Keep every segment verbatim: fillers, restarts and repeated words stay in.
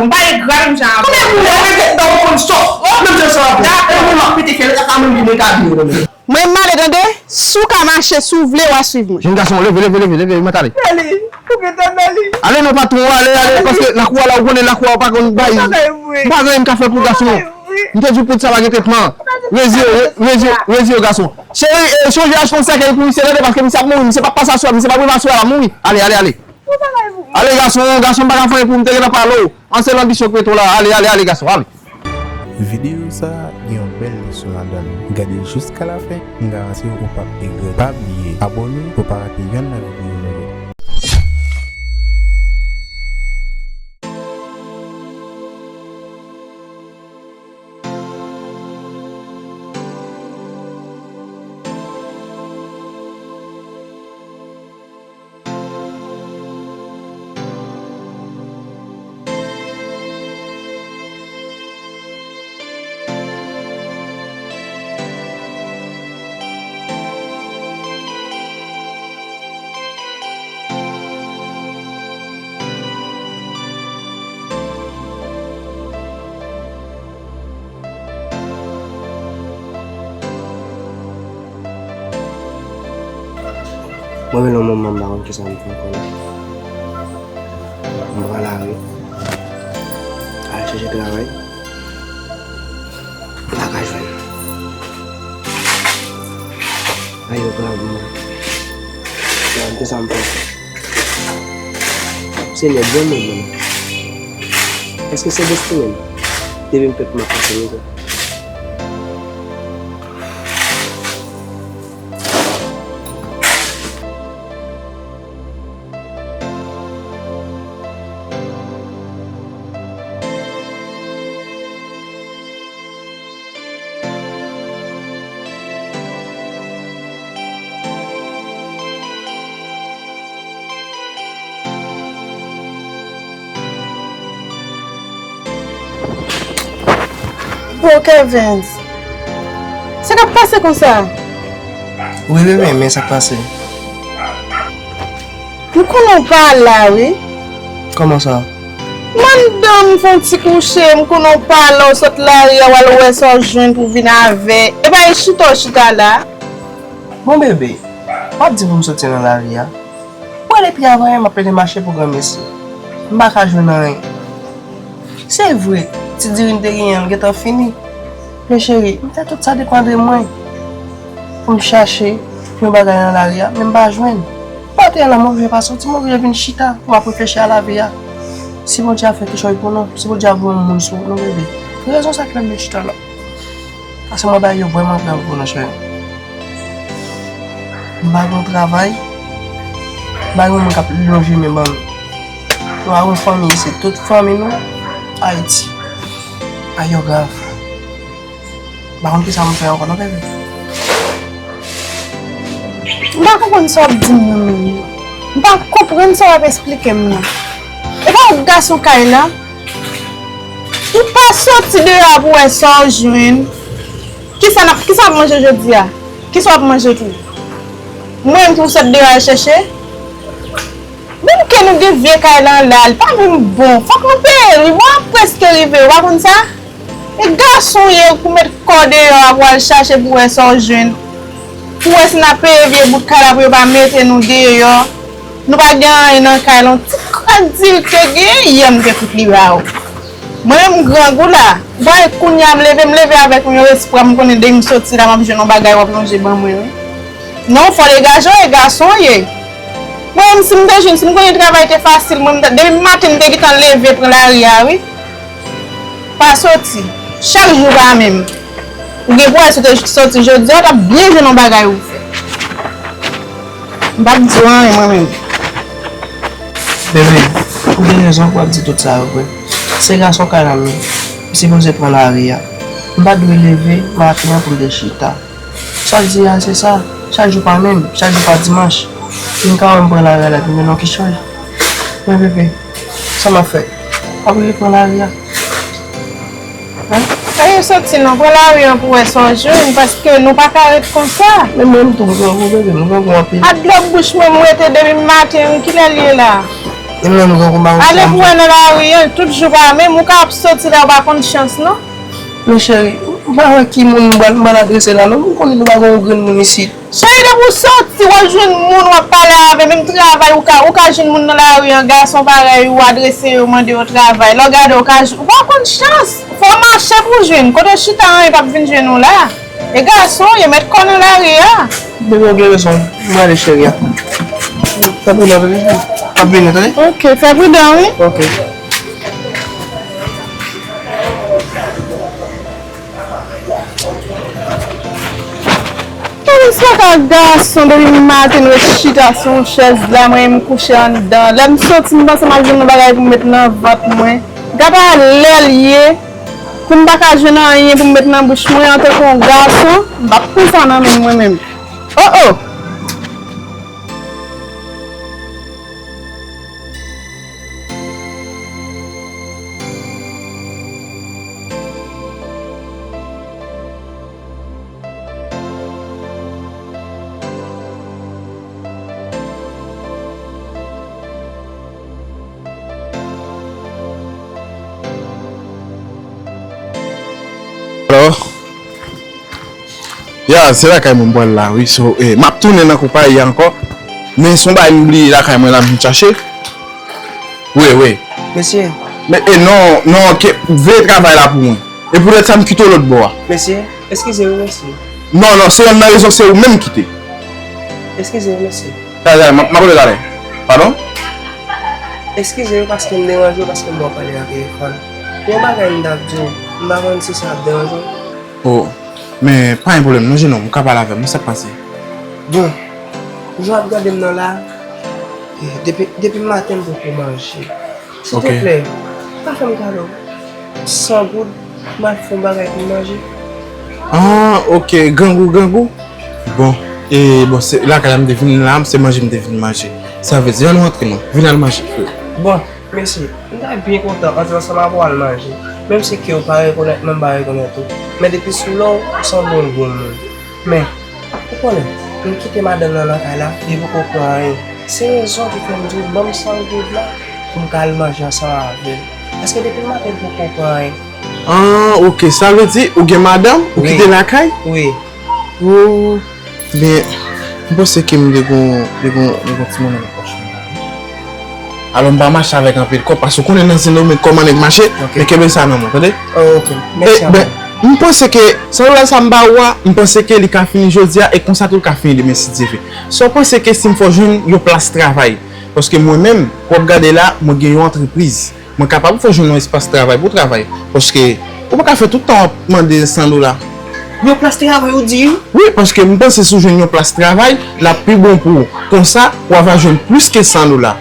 M pa engra menm jan avè w. Mwen mete dan w konn sòf. Menm jan sa w ap fè. Dakò. Mwen m ap pete fyèl kaka mwen pou mwen ka di w. Mwen m ale tande, si w ka mache, si w vle, w a swiv mwen. Jenn gason, leve, leve, leve, leve, mwen t ale. Meli, ou gentan Meli. Ale non patwon, ale, ale, paske lakou a la, ou konnen lakou a, ou pa konn bay. Ou pa bay vre. M pa gen anyen m ka fè pou gason. Ou pa bay vre. M te di w pou sa pa gen tretman. Rezi yo, rezi yo, rezi yo gason. Cheri, eh, sonje achte yon sèkèy pou misye tande, paske misye ap mouri, misye p ap pase aswè, misye p ap rive aswè a, l ap mouri. Ale, ale, ale. Ou pa bay vre. Ale gason, gason m pa ka fè anyen pou m te gentan pale w. An se lanbisyon k mete w la. Ale, ale, ale gason, ale. Videyo sa a gen yon bèl leson ladan l. Gade l jiska lafen, m garanti w ou p ap regrèt. Pa bliye abòne pou w pa rate yonn nan videyo nou yo. Mwen menm nan moman m pa konn kisa m fè ankò non. M pran lari. Al chèche travay. M pa ka jwenn. Ay, yo pran pou mwen. Nan, kisa m fè? Senyè, ban mwen mwen. Èske se destine m? Depi m fèt m ap pase mizè. Bon, Kevens, sa k ap pase konsa? Wi, bebe, men sa k pase? M konnen w pa la, wi. Kòman sa? M anndan, m fè yon ti kouche, m konnen w pa la, w sot lari a, w al wè sa w jwenn pou w vin avè. E pa e chita w chita la. Bon, bebe, w ap di pou m soti nan lari a? Mwen depi avan yè m ap plede mache pou granmesi. M pa ka jwenn anyen. Se vre, ti diri m te genyen an gentan fini. Men cheri, m fè tout sa depann de mwen. Pou m chache yon bagay nan lari a, men m pa jwenn. Maten an la, m oblije pa soti, m oblije vin chita pou m ap reflechi a lavi a. Si Bondye ap fè kèchòy pou nou, si Bondye ap voye yon moun sou nou, bebe. Rezon sa k fè m vin chita la. Paske mwen bay yo vrèman gran gou nan chè. M pa gen travay. M pa gen moun k ap lonje men ban m. Nou pa gen fanmi isit. Tout fanmi nou Ayiti. Ay yo grav. M pa konn kisa m fè ankò non, bebe. M pa konprann sa w ap di m nan menm non. M pa konprann sa w ap esplike m nan. E pa w gason kay la? Ou pa soti deyò a pou wè sa w jwenn. Kisa n ap, kisa w ap manje jodi a? Kisa w ap manje tou? Mwen menm ki pou sot deyò al chèche? Menm ke nou gen vye kay lan la, li pa menm bon. Fòk nou peye l wi. Mwa a preske rive, ou pa konn sa? E gason w ye pou met kò w deyò a pou al chache pou wè sa w jwenn. Pou wè si n ap peye vye bout kay la pou yo pa mete nou deyò. Nou pa gen anyen nan kay la, yon ti krak diri k te gen, yè m te fout li ba ou. Mwen menm m grangou la. Ou pa wè kounye a m leve, m leve avèk yon espwa, m konnen depi m soti la m ap jwenn yon bagay w ap lonje ban mwen wi. Non, fò w degaje w, e gason w ye. Mwen menm si m te jwenn, si m konnen travay te fasil, mwen m ta, depi maten m te gentan leve pran lari a wi. Pa soti. Chak jou pa menm. Ou gen pou wè si w te soti jodi a, w t ap byen jwenn yon bagay ou fè. M p ap di w anyen mwen menm. Bebe, ou gen rezon pou w ap di tout sa yo vre. Se gason kay la m ye. M sipoze pran lari a. M pa t dwe leve maten an pou m te chita. Sa w di a, se sa. Chak jou pa menm. Chak jou pa dimanch. Vin ka wè m pran lari a la, vin mennen w kichòy. Men bebe, sa m ap fè? M ap repran lari a. Hein? Fè yo soti non, pran lari an pou wè sa w jwenn, paske nou pa ka ret konsa. Men mwen tou, m grangou, bebe, m grangou anpil. A dlo bouch mwen, m rete depi maten, kilè l ye la? Menm lè nou gen konba, ale pou wè nan lari an, tout jou pa menm, ou ka ap soti la, ou pa konn chans, non. Men cheri, ou pa wè ki moun m pral, m pral adrese la, non? M konnen nou pa gen yon grenn moun isit. Cheri, depi w soti, w al jwenn moun, w ap pale avè, menm travay, ou ka, ou ka jwenn moun nan lari an, gason parèy ou, adrese yo, mande yo travay. Lè w gade, ou ka, ou pa konn chans. Fò w mache pou w jwenn. Kote w chita an, yo p ap vin jwenn ou la. E gason, yo mèt kò nan lari a. Bebe, w gen rezon. M prale, cheri a. Tanpri non, bebe. M ap vini, tande? Ok, fè pridan, wi. Ok. Kòman sa ka gason depi maten nou ret chita sou yon chèz la, mwen menm m kouche anndan. Lè m soti, m panse m al jwenn yon bagay pou m met nan vant mwen. Gade lè l ye, pou m pa ka jwenn anyen pou m met nan bouch mwen antanke yon gason, m p ap pran sa nan men mwen menm. Oh, oh! Alo? Ya, se lakay mwen m pral la, wi. So, eh, m ap tounen nan konpayi a ankò. Men se yon bagay m bliye lakay mwen la, m vin chache. Wi, wi. Mesye. Men, eh, non, non, ke, veye travay la pou mwen. E poutèt sa, m kite w lòt bò a. Mesye, eskize wi, mesye. Non, non, se yonn nan rezon, se ou menm m kite. Eskize wi, mesye. Talè, talè, m ap, m ap rele talè. Padon? Eskize wi paske m deranje w, paske m wè w pale nan telefòn. Yon bagay m t ap di w, m pa konn si sa ap deranje w. Oh, men pa gen pwoblèm non, jennonm, ou ka pale avè m, sa k pase? Bon, jan w ap gade m nan la, eh, depi, depi maten m poko manje. Silvouplè, pa fè m kado san goud, m al fè yon bagay pou m manje. Ah, ok, grangou, grangou. Bon, e bon, se lakay la m te vin la, se manje m te vin manje. Sa vle di, ann antre non, vin al manje. Bon, mesye, m ta byen kontan antre ansanm avè w al manje. Menm si ke w pa rekonèt mwen, m pa rekonèt ou. Men depi sou lè w, ou sanble yon bon moun. Men, ou konnen, m kite madanm nan nan kay la, li poko pran anyen. Se rezon ki fè m di w, ban m san goud la pou m ka al manje ansanm avè l. Paske depi maten, li poko pran anyen. Ah, ok. Sa vle di, ou gen madanm, ou kite lakay? Wi. Oh, men, m panse ke m te gon, te gon, te gon timoun nan pòch mwen. Alò, m pa mache avèk anpil kòb, paske ou konnen nan Sendomeng kòman nèg mache, men kenbe sa nan men w, tande? Oh, ok. Mèsi anpil. M panse ke, san dola sa m ba ou a, m panse ke li ka fini jodi a, e konsa tou l ka fini demen si Dye vle. Sa w panse ke si m fè w jwenn yon plas travay? Paske mwen menm, w ap gade la, mwen gen yon antrepriz. Mwen kapab fè w jwenn yon espas travay pou w travay. Paske ou pa ka fè tout tan w ap mande san dola. Yon plas travay, ou di? Wi, paske m panse si w jwenn yon plas travay, l ap pi bon pou ou. Konsa, w ava jwenn plis ke san dola.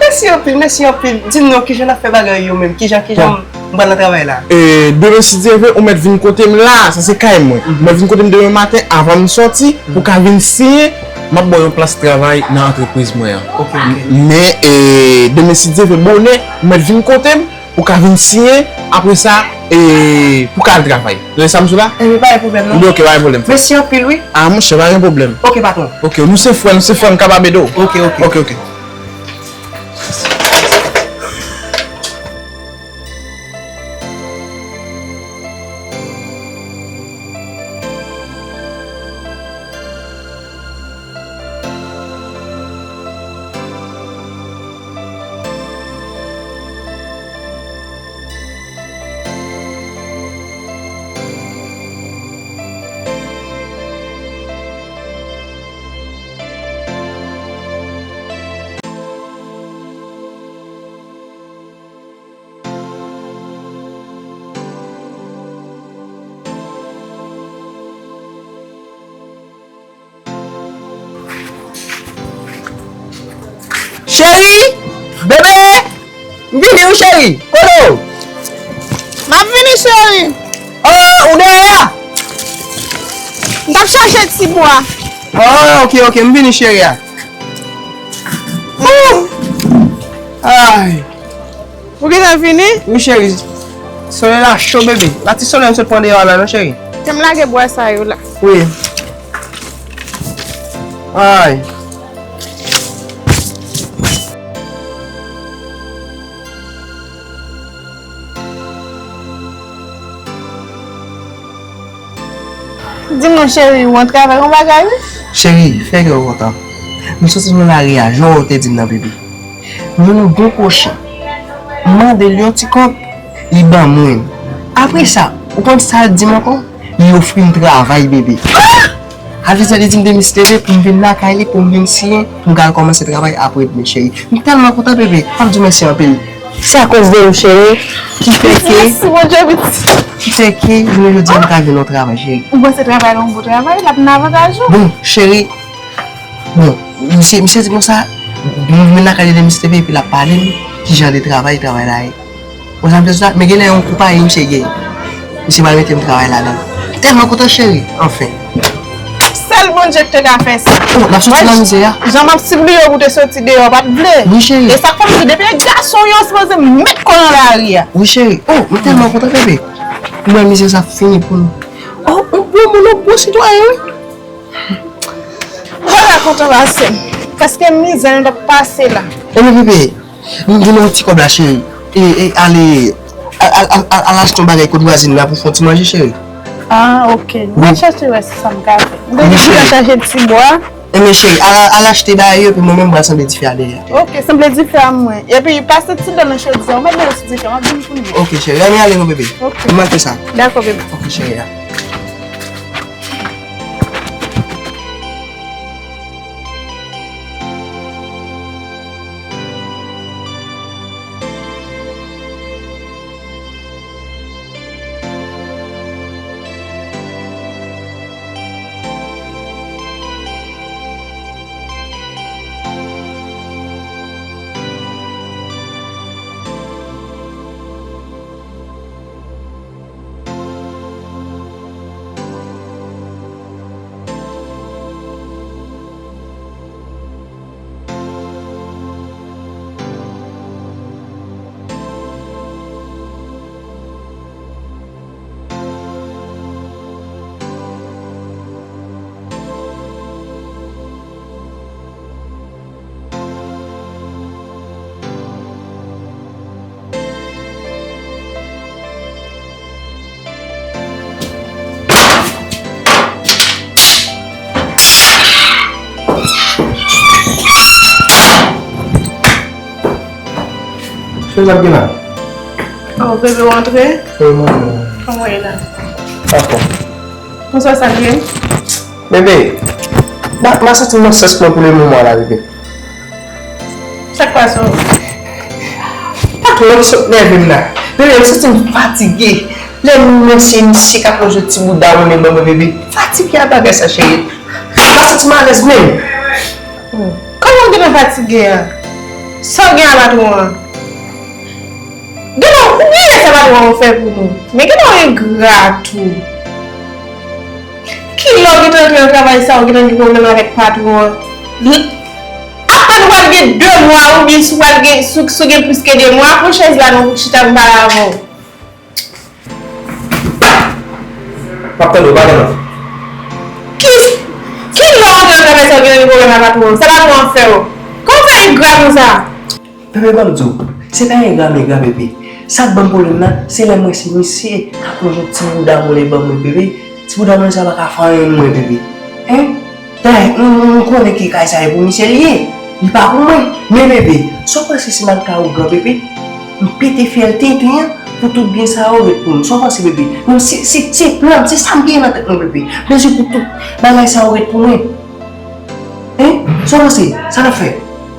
Mèsi anpil, mèsi anpil. Di m non, kijan n ap fè bagay yo menm? Kijan, kijan m pral nan travay la? E, demen si Dye vle, ou mèt vin kote m la, sa se kay mwen. Ou mèt vin kote m demen maten, avan m sòti, pou w ka vin siyen, m ap ba w yon plas travay nan antrepriz mwen an. Ok, ok. Men, e, demen si Dye vle bonè, ou mèt vin kote m, ou ka vin siyen, apre sa, e, pou w ka al travay. Tande sa m di w la? Enben, pa gen pwoblèm non. Ebyen, ok, pa gen pwoblèm. Mèsi anpil, wi. Ah, monchè, pa gen pwoblèm. Ok, patwon. Ok, nou se frè, nou se frè, m kapab ede w. Ok, ok. Ok, ok. Cheri! Bebe! M vini wi cheri! Kote w? M ap vini cheri! Oh, ou dèyè a? M t ap chache ti bwa. Oh, ok, ok, m vini cheri a. Ooh! Ay! Ou gentan vini? Wi cheri. Solèy la cho bebe. Pa ti solèy m sot pran deyò a la non cheri. Te m lage bwa sa yo la. Wi. Ay. Di m non, cheri, ou antre avèk yon bagay, wi. Cheri, fè kè w kontan. M soti nan lari a, jan w te di m nan, bebe. M jwenn yon bon kwochi. M mande l yon ti kòb, li ban mwen. Apre sa, ou konn sa l di m ankò? Li ofri m travay, bebe. Sa vle di, li di m demen si T V pou m vin lakay li, pou m vin siyen, pou m ka al kòmanse travay apre demen, cheri. M tèlman kontan, bebe. M ap di w mèsi anpil. Se akoz de ou, cheri, ki fè ke, Mèsi, Bondye, pitit. Ki fè ke jounen jodi a m ka jwenn yon travay, cheri. Ou panse travay la yon bon travay, l ap nan avantaj ou? Bon, cheri, bon, misye, misye di konsa, m vin lakay li demen si T V, epi l ap pale m kijan de travay, travay la ye. Bon, sa m te sou la, men genlè yon konpayi misye genyen. Misye pral mete m travay ladan. M tèlman kontan, cheri, anfen. Sèl Bondye ki te ka fè sa. Oh, n ap soti nan mizè a. Jan m ap sipliye w pou te soti deyò, w pa t vle. Wi, cheri. E sa k fè m di, depi e gason yo sipoze met kò nan lari a. Wi, cheri. Oh, m tèlman kontan, bebe. M wè mizè sa fini pou nou. Oh, yon bon moun, yon bon sitwayen, wi. Ala kontan pase m. Paske mizè nou t ap pase la. Ebyen, bebe, m vin yon ti kòb la, cheri. E, e, ale, al, al, al, al, al achte yon bagay kot vwazin la pou fè yon ti manje, cheri. Ah, ok. Mwen chache wè si sa m ka fè. M te di m chache ti bwa. Ebyen, cheri, al, al achte bagay yo, epi mwen menm, m pral sanble dife a dèyè. Ok, sanble dife a mwen. Epi, pase ti dlo nan chodyè, ou mèt dlo sou dife, m ap vin kounye a. Ok, cheri, ann ale non, bebe. Ok. M manke sa. Dakò, bebe. Ok, cheri. Sa w ap gen la? Oh, bebe, w antre? Wi, mwen. Kòman w ye la? Dakò. Bonswa, sa k ye? Bebe, m ap santi m nan sans mwen pou le moman la, bebe. Sa k pase w? Patwon an ki sot nève m la. Bebe, m santi m fatige. Lè m wè se misye k ap lonje ti bouda moulen ban mwen, bebe. Fatige a bagay sa, cheri. M pa santi m alèz menm. Hmm. Kòman w gentan fatige a? Sa w gen a patwon an? Genlè w bliye sa patwon an fè pou nou. Men genlè w engra tou. Kilè w gentan antre nan travay sa, ou gentan gen pwoblèm avèk patwon an? L-, apèn ou pral gen de mwa, oubyen si w pral gen, si w, si w gen plis ke de mwa, pran chèz la non pou chita m pale avè w. M ap tande w, pa gen lòt. Ki, kilè w antre nan travay sa, ou gentan gen pwoblèm ak patwon an? Sa patwon an fè w? Kòman w fè engra konsa? Bebe, ban m di w, se pa engra m engra, bebe. Sa k ban m pwoblèm nan, se lè m wè se misye k ap lonje yon ti bouda moulen ban mwen, bebe. Ti bouda moulen sa pa ka fè anyen mwen, bebe. Hein? Dayè, m, m, m konnen ke kay sa e pou misye li ye. Li pa pou mwen. Men, bebe, sa w panse si m al kay ougan, bebe? M pete fyèl tenten an pou tout byen sa yo ret pou nou. Sa w panse, bebe? Non, se, se, se plan m, se sa m genyen nan tèt mwen, bebe. Bezwen pou tout bagay sa yo ret pou mwen. Hein? Sa w panse? Sa n ap fè?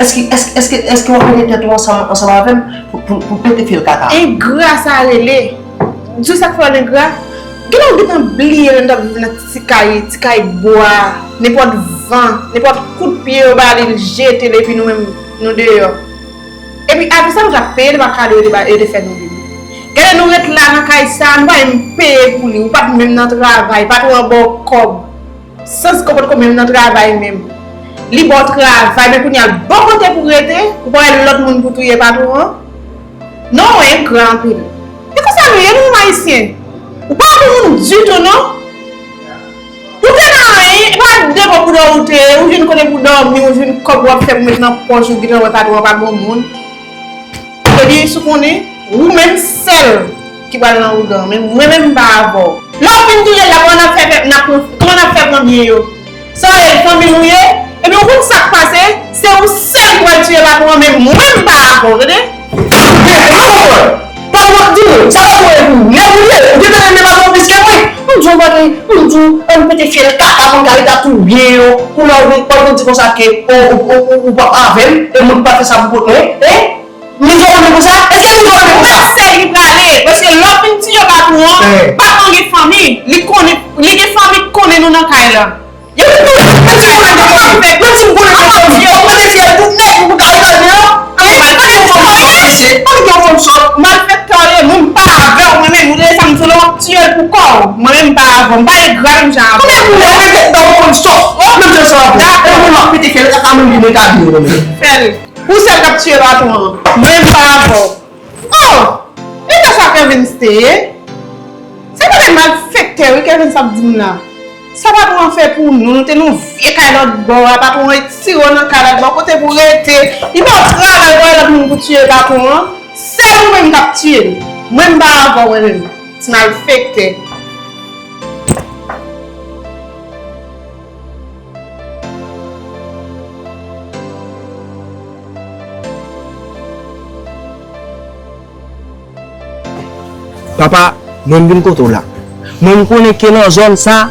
Èske, èske, èske, èske w ap mete tèt ou ansanm, ansanm avè m pou, pou, pou pete fyèl kaka? Engra sa rele. Di w sa k fè w engra? Genlè w gentan bliye lè n t ap viv nan ti kay, ti kay bwa, nenpòt van, nenpòt kout pye yo ba li, l jete l, epi nou menm, nou deyò. Epi apre sa, nou t ap peye, li pa kado yo te ba, yo te fè nou vini. Gade nou ret la nan kay sa, nou pa menm peye pou li, ou pa t menm nan travay, patwon an ba w kòb. Sans ke w potko menm nan travay menm. Li ba w travay, men kounye a l ba w kote pou rete, ou pa wè lòt moun pou touye patwon an? Non, ou engra anpil. E konsa nou ye, nou menm Ayisyen. Ou pa bon moun ditou, non. Ou te nan anyen, e pa de bò bouda w ou te ye, ou jwenn kote pou dòmi, ou jwenn kòb w ap fè pou met nan pòch ou, gentan wè patwon an pa bon moun. Epi, si w konnen, ou menm sèl ki pral nan ougan, men mwen menm m pa avè w. Lè w fin touye l la, kòman n ap fè, fè, n ap pran, Kòman n ap fè pran byen yo? Sa w ye, fanmi nou ye? Ebyen, ou konn sa k pase? Se ou sèl ki pral tiye patwon an, men mwen, m pa avè w, tande? Hey, pa konprann. Pa konprann, di mwen, sa patwon an ye pou ou? Nèg ou ye? Ou gentan renmen patwon plis ke mwen? M di w, gade, m di w, ann pete fyèl kaka pou n ka rete ak tout byen yo, pou lè w vin, pou w vin di konsa ke ou, ou, ou, ou, ou p ap avè m, e mwen ki pa fè sa pou kont mwen, hein? Mizè w renmen konsa? Èske mizè w renmen konsa? Ou wè se li prale, paske lè w fin tiye patwon an, patwon an gen fanmi, li konnen, li gen fanmi k konnen nou nan kay la. Yo, tout moun konnen nou nan kay la. Menm si m konnen nou nan kay la, ou mete fyèl tout nèg pou kay la, non? Malfektè w ye, mwen m pa avè w, mwen menm, ou tande sa m di w la, w ap tiye l pou kò w. Mwen menm m pa avè w, m pa engra menm jan avè w. Kounya pou mwen, mwen gen tan konn sòf. Menm jan sa w ap fè. E mwen m ap pete fyèl kaka, mwen vin mwen ka di yo mwen menm. Fè l. Ou sèl k ap tiye patwon an. Mwen m pa avè w. Oh! E pa sa Kevin te ye? Se bagay malfektè wi Kevin sa ap di m la. Sa patwon an fè pou nou? Nou te nan vye kay lòt bò a, patwon an retire w nan kay lòt bò, kote pou w rete? Li ba w travay pou w al lòt moun pou tiye patwon an. Sèl ou menm k ap tiye l. Mwen m pa avè w mwen menm. Ti malfektè. Papa, mwen m vin kote w la. Mwen m konnen ke nan zòn sa,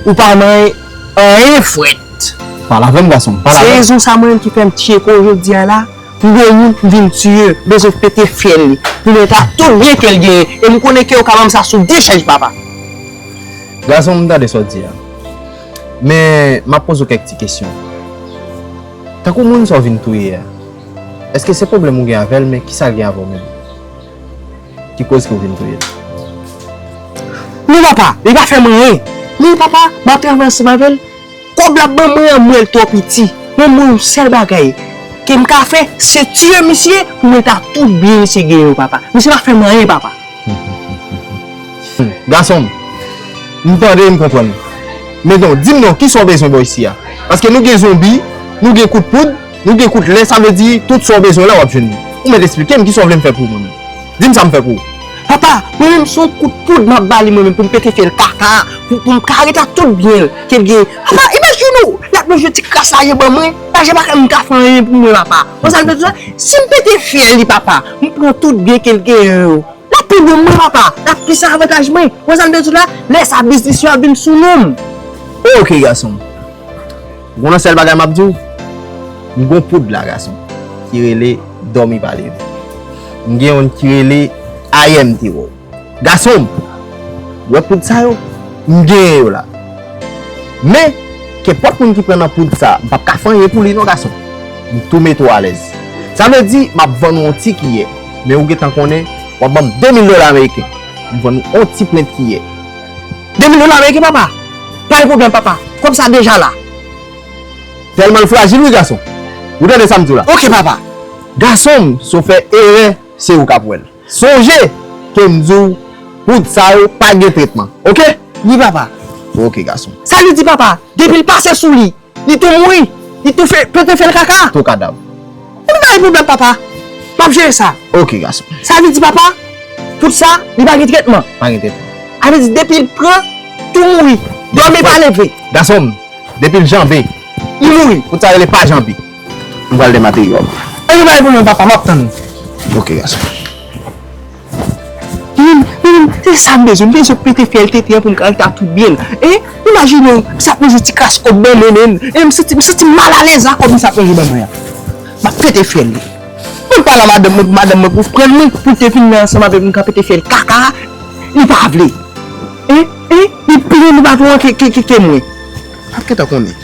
ou pa manyen anyen frèt. Pale avè m, gason m, pale avè m. Se rezon sa mwen menm ki fè m tcheke w jodi a la. M gen yon moun m vin tiye, m bezwen pete fyèl li. Pou mwen ta tout byen ke l genyen. E m konnen ke w ka ban m sa sou de chèz, papa. Gason m, m tande sa w di a. Men, m ap poze w kèk ti kesyon. Tankou moun sa w vin touye a, èske se pwoblèm ou gen avè l, men kisa l gen avè w menm? Ki koz ke w vin touye l? Non, papa, li pa fè m anyen. Men, papa, m ap travay ansanm avè l. Kòb l ap ban mwen an, m wè l twò piti. Mwen, mwen, yon sèl bagay ke m ka fè, se tiye misye pou mwen ta tout byen misye genyen yo, papa. Misye pa fè m anyen, papa. Gason m, m tande, m konprann. Men non, di m non, kisa w bezwen bò isi a? Paske nou gen zonbi, nou gen kout poud, nou gen kout lè, sa vle di tout sa w bezwen la, w ap jwenn li. Ou mèt esplike m kisa w vle m fè pou ou mwen menm. Di m sa m fè pou ou. Papa, mwen menm se yon kout poud m ap ba li mwen menm pou m pete fyèl kaka, pou, pou m ka ret ak tout byen l ke l genyen. Papa, imajine w, l ap manje ti kras la yo ban mwen, pa janm pa ka m ka fè anyen pou mwen, papa. Wè sa m vle di w la? Si m pete fyèl li, papa, m pran tout byen ke l genyen yo. L ap pi bon mwen, papa. L ap plis avantaj mwen. Wè sa m vle di w la? Lè sa biznis yo ap vin sou non m. Oke, gason m. Ou konn yon sèl bagay m ap di w? M gon poud la, gason, ki rele dòmi pa leve. M gen youn ki rele I M T O. Gason m, ou wè poud sa yo? M genyen yo la. Men, kenpòt moun ki pran nan poud sa, m p ap ka fè anyen pou li non, gason. M tou mete w alèz. Sa vle di, m ap vann ou yon ti kiyè. Men ou gentan konnen, w ap ban m de mil dola ameriken. M vann ou yon ti plent kiyè. De mil dola ameriken, papa? Pa gen pwoblèm, papa. Kòb sa deja la. Tèlman l frajil, wi, gason. Ou tande sa m di w la? Oke, papa. Gason m, si w fè erè, se ou k ap wè l. Sonje ke m di w, poud sa yo pa gen tretman. Oke? Wi, papa. Oke, gason. Sa vle di, papa, depi l pase sou li, li tou mouri, li tou fè, pete fyèl kaka. Tou kadav. Ou pa gen pwoblèm, papa. M ap jere sa. Oke, gason. Sa vle di, papa, poud sa, li pa gen tretman. Pa gen tretman. Sa vle di, depi l pran, tou mouri. Dòmi pa leve. Gason m, depi l janbe, li mouri. Poud sa rele pa janbe. M pral dematere w. Anyen pa gen pwoblèm, papa, m ap tann ou. Oke, gason. Menm, menm, se sa m bezwen. M bezwen pete fyèl tete an pou m ka rete ak tout byen l. E, imajine w, misye ap manje ti kras kòb ban mwen menm. E m santi, m santi m malalèz a kòb misye ap manje ban mwen an. M ap pete fyèl li. Mwen pale a madanm mwen, pou madanm mwen pou pran mwen, pou l te vin la ansanm avèk mwen, m ka pete fyèl kaka, li pa vle. E, e, li pi renmen patwon an ke, ke, ke, ke mwen. M ap gentan konnen.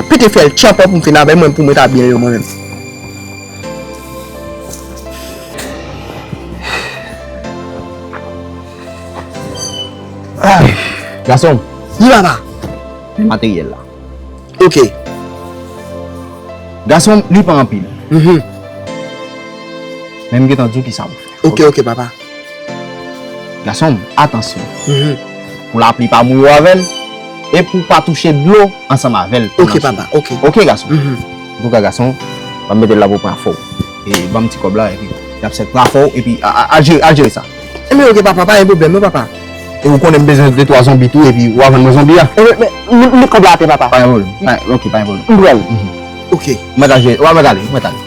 Pete fyèl tchanpan pou m fin avè l, mwen pou mwen ta byen yo mwen menm. Ah, gason m. Wi, papa. Men materyèl la. Oke. Gason m, li pa anpil. Mhm. Men m gentan di w kisa pou fè. Oke, oke, papa. Gason m, atansyon. Mhm. Pou lapli pa mouye w avè l, e pou w pa touche dlo ansanm avè l pandan w sou wout. Oke, papa, oke. Oke, gason m. Mhm. Antouka, gason m, ban m mete l la pou pran afè w. E ban m ti kòb la, epi n ap sèt pran afè w, epi a, a, al jere, al jere sa. Enben, oke, papa, pa gen pwoblèm, non, papa. E ou konnen m bezwen de twa zonbi tou, epi w a vann mwen zonbi a. E, men, men, m met kòb la atè, papa. Pa gen pwoblèm. Pa, ok, pa gen pwoblèm. M pral. Mhm. Ok. Mwen ka jere, w a mwen ka ale, mwen ka ale.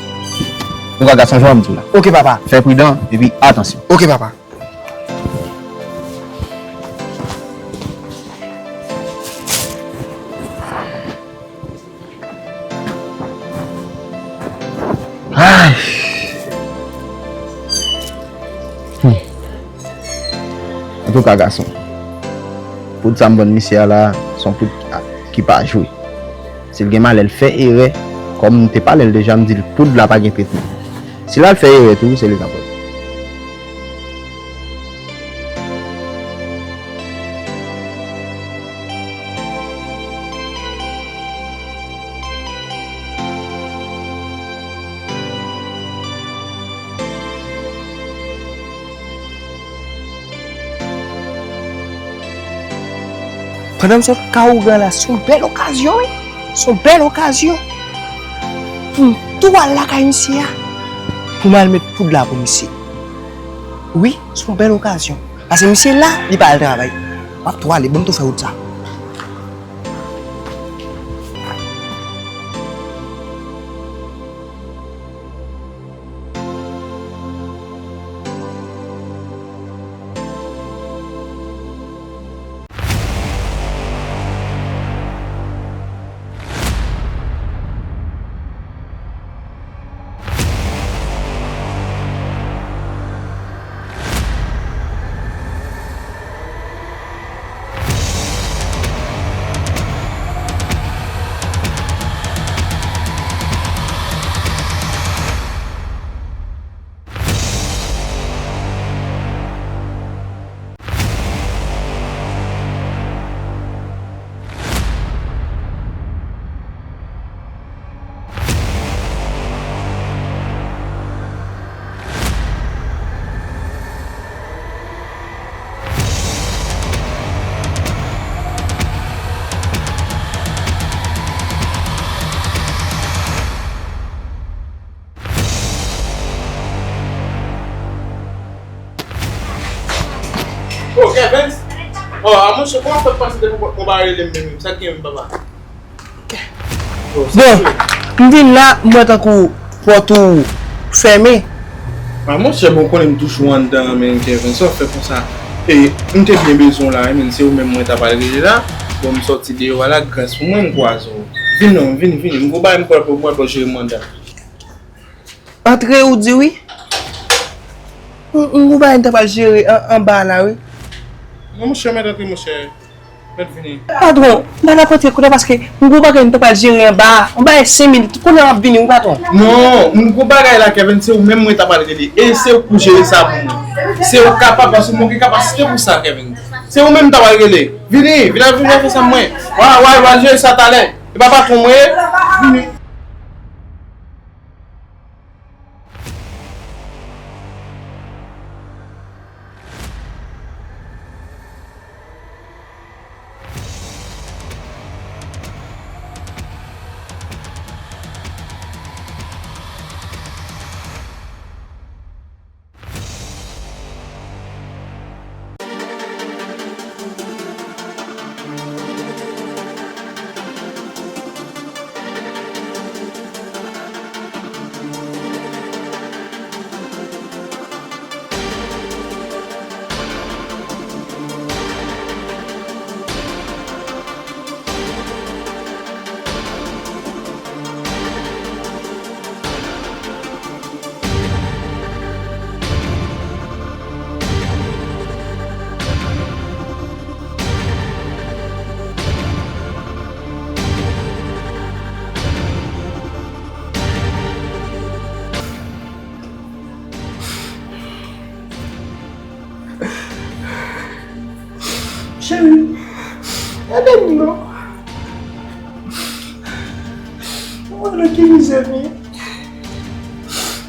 Ou ka gade sa jan m di w la. Ok, papa. Fè pridan, epi atansyon. Ok, papa. Ay! Hmm. Antouka, gason, poud sa m vann misye a la, se yon poud ki, ki pa jwe. Si l gen malè, l fè erè, kòm m te pale l deja, m di l poud la pa gen tretman. Si l al fè erè tou, se li k ap wè. Pandan m sot ka ougan la, se yon bèl okazyon, wi. Se yon bèl okazyon pou m tou al lakay misye a, pou m al met poud la pou misye. Wi, se yon bèl okazyon. Paske misye la, li pa al travay. M ap tou ale, ban m tou fè wout sa. Oh, Kevens! Oh, a monchè, kòman w ap fè pase devan pòt mwen, w pa rele m menm? Sa k gen menm, papa? Bon, m vin la, m wè tankou pòt ou fèmen. A monchè, bon, konnen m toujou anndan an, men Kevens, sa w fè konsa? E, m te byen bezwen w la, wi, men se ou menm mwen t ap al rele la. Bon, m sòti deyò a la, gras pou mwen, m kwaze w. Vin non, vini, vini. M gon bagay m pral, m pral ba w jere manda. Antre ou di wi. M, m gon bagay m ta pral jere an, anba la wi. Non, monchè, mèt antre, monchè. Mèt vini. Patwon, m pa t ap antre kounye a paske m gon bagay m ta pral jere anba. Yon bagay senk minit. Kounye a m ap vini wi, patwon. Non, m gon bagay la, Kevens, se ou menm mwen ta pral rele. E se ou k pou jere sa pou mwen. Se ou kapab, paske mwen gen kapasite pou sa, Kevens. Se ou menm m ta pral rele. Vini, vin al, vin al fè sa mwen. Wa, wa, wa jere sa talè. E pa patwon mwen ye. Vini. Cheri, ede m non. Mwen nan ki mizè m ye.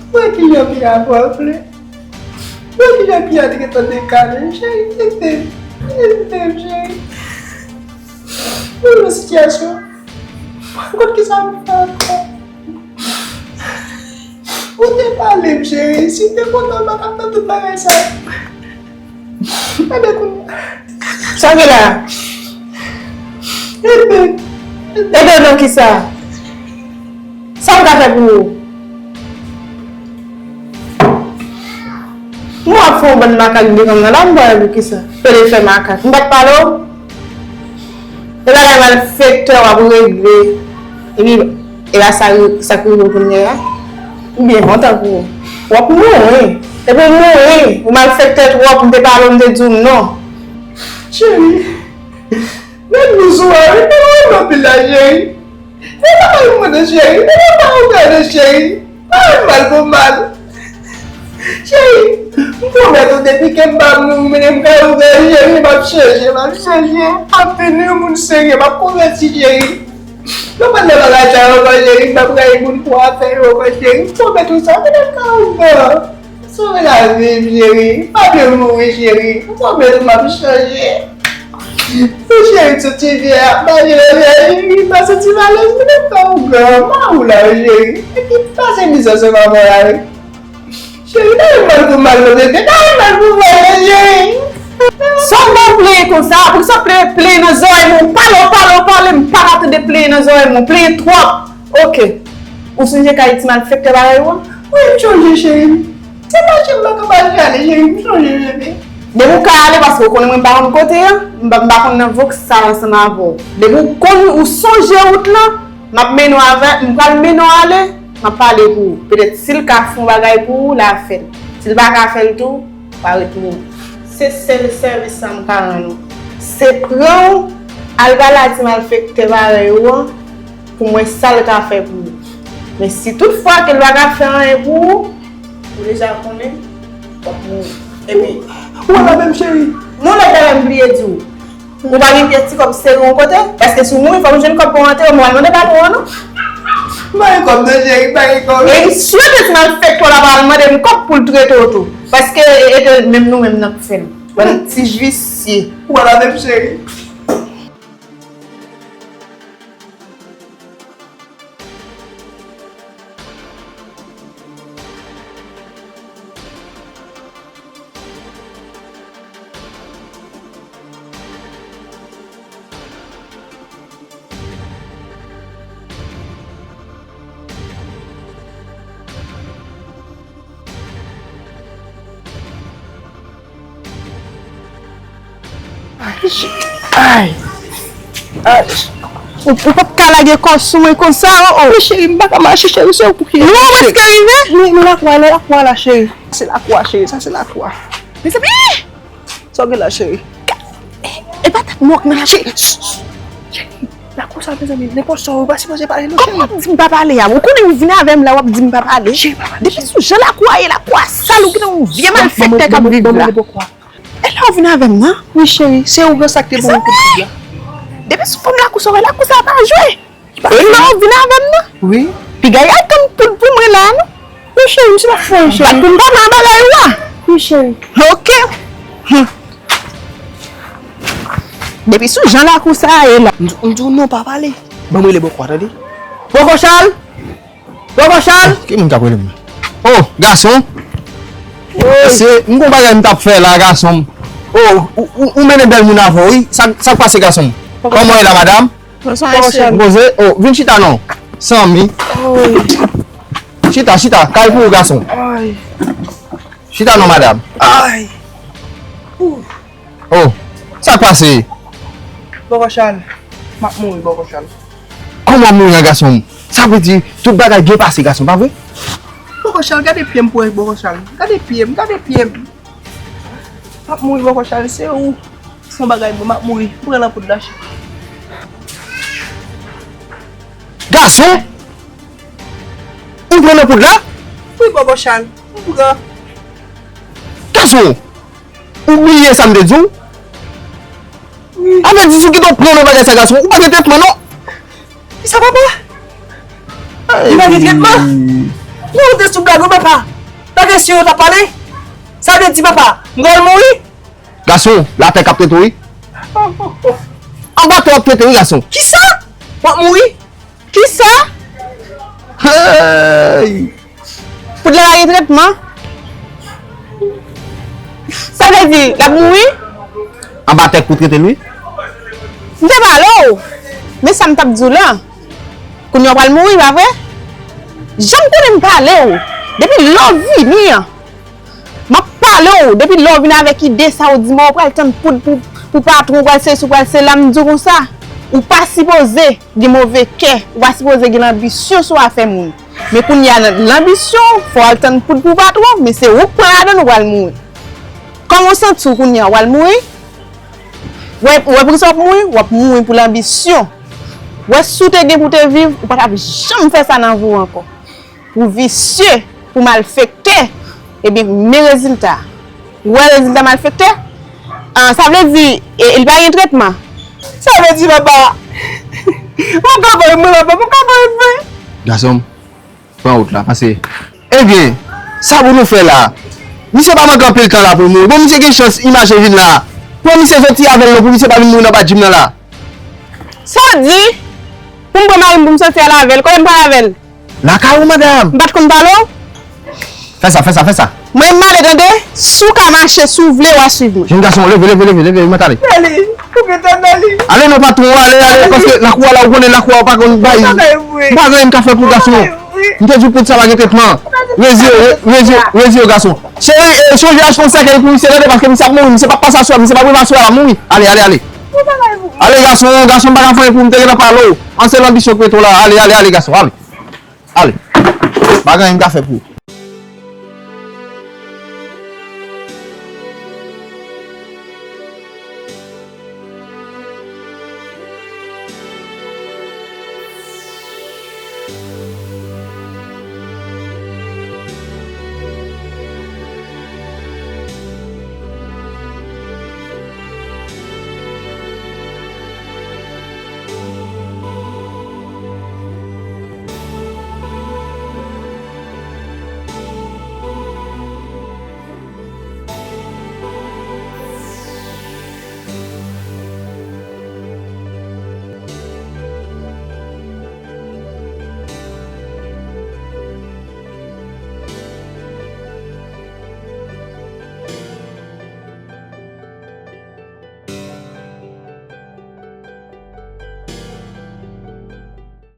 Mwen ki lè pi a pwavle. Mwen ki lè pi a te gentan dekale. Cheri, ede m. Ede m, cheri. Mwen nan sitiyasyon. Mwen konn kisa m fè ankò. Ou te pale m, cheri. Si w te kontan, m pa t ap nan tout bagay sa. Gade kounye a. Sa w gen la? Ede w nan kisa? Sa m ka fè pou ou? M wè w ap fè yon bann makak devan m nan la, m pa wè poukisa. Pede fè makak. M pa t pale w? E bagay malfektè w ap regle. Epi, e la sa, sa k rive w kounye a? M byen kontan pou ou. W ap mouri. Epi w mouri. Ou malfektè twòp, m te pale w, m te di w non. Cheri, gad nou sou a, wi, nou renmen anpil la, cheri. Fè sa pa yon mande cheri, fè sa pa yon gade cheri. Pa yon mal pou mal. Cheri, m pwomèt ou depi ke m pa mouri, mennen m kay ou gade cheri, m ap chanje, m ap chanje. M ap vin yon moun serye, m ap konvèti cheri. Nou pral nan bagay sa yo ankò cheri, m ap rayi moun pou afè yo ankò cheri. M pwomèt ou sa, mennen m kay ou gade. Sove lavi m cheri, pa vle mouri cheri. M pwomèt ou m ap chanje. Wi cheri, soti vye a, pa vle vye cheri, pa soti malèz, mwen ap fè ou gran, ma ou la wi cheri. Epi pase mizè se manman la wi. Cheri, pa yon mal pou mal non bebe, pa yon mal pou mal non cheri. Sa w ba w plenyen konsa, poukisa w plenyen, plenyen nan zòrèy mwen, w pale, w pale, w pale, m pa ka tande plenyen nan zòrèy mwen, w plenyen twòp. Ok. Ou sonje kay ti malfektè parèy ou an? Wi, m sonje cheri. Se mache m pa ka pa ale cheri, m sonje bebe. Depi w ka ale, paske w konnen mwen pa konn kote a, m pa, m pa konn nan vòksal ansanm avè w. Depi w konn, ou sonje wout lan, m ap mennen w avè, m pral mennen w ale, m ap pale pou ou. Petèt si l ka fè yon bagay pou ou, l a fè l. Si l pa ka fè l tou, w a ret mouri. Se sèl sèvis sa m ka rann ou. Se pran w, al pale a ti malfektè parèy ou an, pou m wè sa l ka fè pou ou. Men si tout fwa ke l pa ka fè anyen pou ou, ou deja konnen, w ap mouri. Epi, ou wè la menm cheri? Yon lòt bagay m bliye di w. Ou pa gen pyès ti kòb sere yon kote? Paske si w mouri, fò m jwenn kòb pou antere w, m pral mande patwon an non. M pa gen kòb non cheri, m pa gen kòb. E m swete ti malfektè la pral mande m kòb pou l trete w tou. Paske e, e, e menm nou menm n ap fè l. Bann ti visye. Ou wè la menm cheri? Ay, ay, ay. Ou, ou p ap ka lage kò sou mwen konsa, o, o. Men cheri, m pa ka mache, cheri, se ou pou ki... Nou prèske rive? Nou, nou lakwa, nou lakwa la, cheri. Se lakwa, cheri, sa se lakwa. Mezanmi! Sa w gen la, cheri? E pa tèt mòg nan la, cheri. Cheri, lakou sa, mezanmi, nenpòt sa, ou pa sipoze pale, non, cheri. Kòman w ap di m pa pale a? Ou konnen ou vin avè m la, w ap di m pa pale. Cheri, pa pale, cheri. Depi sou jan lakou a ye, lakou a sal, ou gentan yon vye malfektè k ap viv la. E la ou vin avè m nan? Wi, cheri, se ou gen sa k te ban mwen kout pye a. Depi sou fòm lakou sa, w wè lakou sa pa jwe. E la ou vin avè m nan? Wi. Piga y al tann poud pou mwen la, non? Wi, cheri, m se la fè, cheri. Bat pou m pa nan bagay ou a. Wi, cheri. Ok. Hum. Depi sou jan lakou sa a ye la. M di, m di w non, pa pale. Ban m rele bòkò a, tande. Bòkò Chal! Bòkò Chal! Ki moun k ap rele m? Oh, gason! Wi. Se, m gon bagay m t ap fè la, gason m. Oh, ou, ou, ou mennen bèl moun avè w, wi. Sa, sa k pase, gason m? Kòman w ye la, madanm? Bonswa, mesye. Poze, oh, vin chita non. Sanmi. Wi. Chita, chita. Kay pou ou, gason. Ay. Chita non, madanm. Ay. Ouh. Oh, sa k pase? Bòkò Chal, m ap mouri, Bòkò Chal. Kòman mouri an, gason m? Sa vle di, tout bagay byen pase, gason, pa vre? Bòkò Chal, gade pye m pou wè, Bòkò Chal. Gade pye m, gade pye m. M ap mouri, Bòkò Chal, se ou fè yon bagay mwen, m ap mouri. Pran nan poud la, cheri. Gason! Ou pran nan poud la? Wi, Bòkò Chal, m pran. Gason! Ou bliye sa m te di w? Wi. Sa vle di si w kite w pran nan bagay sa, gason, ou pa gen tretman, non. Kisa, papa? Li pa gen tretman? Non, ou te sou blag, wi, papa. Pa gen sirop ap pale? Sa vle di, papa, m pral mouri? Gason, latè k ap trete w, wi. Anba tè w ap trete, wi, gason. Kisa? W ap mouri? Kisa? Hey! Poud la pa gen tretman? Sa vle di, l ap mouri? Anba tèt pou trete l, wi. M te pale w. Men sa m t ap di w lan. Kounye a w pral mouri, pa vre? Jan m konnen m pale w. Depi lè w vini an, m ap pale w. Depi lè w vini avèk ide sa, w di m ou pral tann poud pou, pou patwon, ou pral se si, ou pral se la, m di w konsa. Ou pa sipoze gen move kè, ou pa sipoze gen lanbisyon sou afè moun. Men kounye a, nan lanbisyon, fò w al tann poud pou patwon, men se ou k pran ladann, ou pral mouri. Kòman w santi w kounye a, w al mouri? Wè, wè poukisa w ap mouri? W ap mouri pou lanbisyon. Wè, si w te gen pou te viv, ou pa t ap janm fè sa nan vi w ankò. Pou visye, pou malfektè, ebyen, men rezilta. Ou wè rezilta malfektè? Ah, sa vle di, e, li pa gen tretman. Sa vle di, papa, w ap ka voye mwen, papa, w ap ka voye mwen. Gason m, pran wout la, pase. Ebyen, sa pou nou fè la? Misye pa manke anpil tan la pou l mouri. Bon, misye gen chans, imaj yo vin la. Pran misye soti avè l non, pou misye pa vin mouri nan ba jim nan la. Sa w di? Pou m pran mari m pou m soti al avè l, kote m pral avè l? Lakay ou, madanm. M pa t konn pale w? Fè sa, fè sa, fè sa. Mwen m ale, tande? Si w ka mache, si w vle, w a swiv mwen. Jenn gason, leve, leve, leve, leve, mwen t ale. Dali, ou gentan dali. Ale non, patwon, ale, ale, paske lakou a la, ou konnen lakou a, ou pa konn bay. Ou pa gen anyen pou mwen. M pa gen anyen m ka fè pou gason. M te di w poud sa pa gen tretman. Rezi yo, re-, rezi yo, rezi yo, gason. Cheri, e, chonje achte yon sèkèy pou misye, tande, paske misye ap mouri, misye p ap pase aswè, misye p ap rive aswè a, mouri. Ale, ale, ale. Ale, gason, gason, m pa ka fè anyen pou ou, m te gentan pale w. An se lanbisyon k mete w la. Ale, ale, ale, gason, ale. Ale. Pa gen anyen m ka fè pou ou.